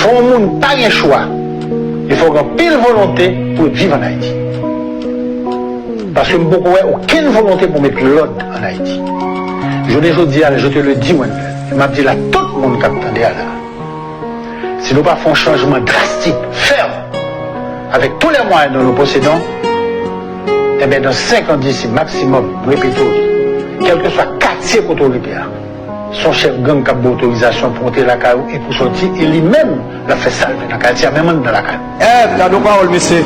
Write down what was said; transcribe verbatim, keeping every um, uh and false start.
Yon moun pa gen chwa. Li fò gen anpil volonte pou l viv ann Ayiti. Paske m poko wè okenn volonte pou met lòd ann Ayiti. Jounen jodi a, je te le dis, Wendell, e m ap di l a tout moun k ap tande a la, si nou pa fè yon chanjman drastik, fèm, avec tous les moyens dont nous possédons, ebyen, nan senk an disi maksimòm, m repete w, kèlkeswa katye kote w rete a, se yon chèf gang k ap ba w otorizasyon pou w antre lakay ou e pou w sòti, e li menm, l ap fè sa l vle nan katye a, menm anndan lakay ou. Èv, gade yon pawòl, mesye.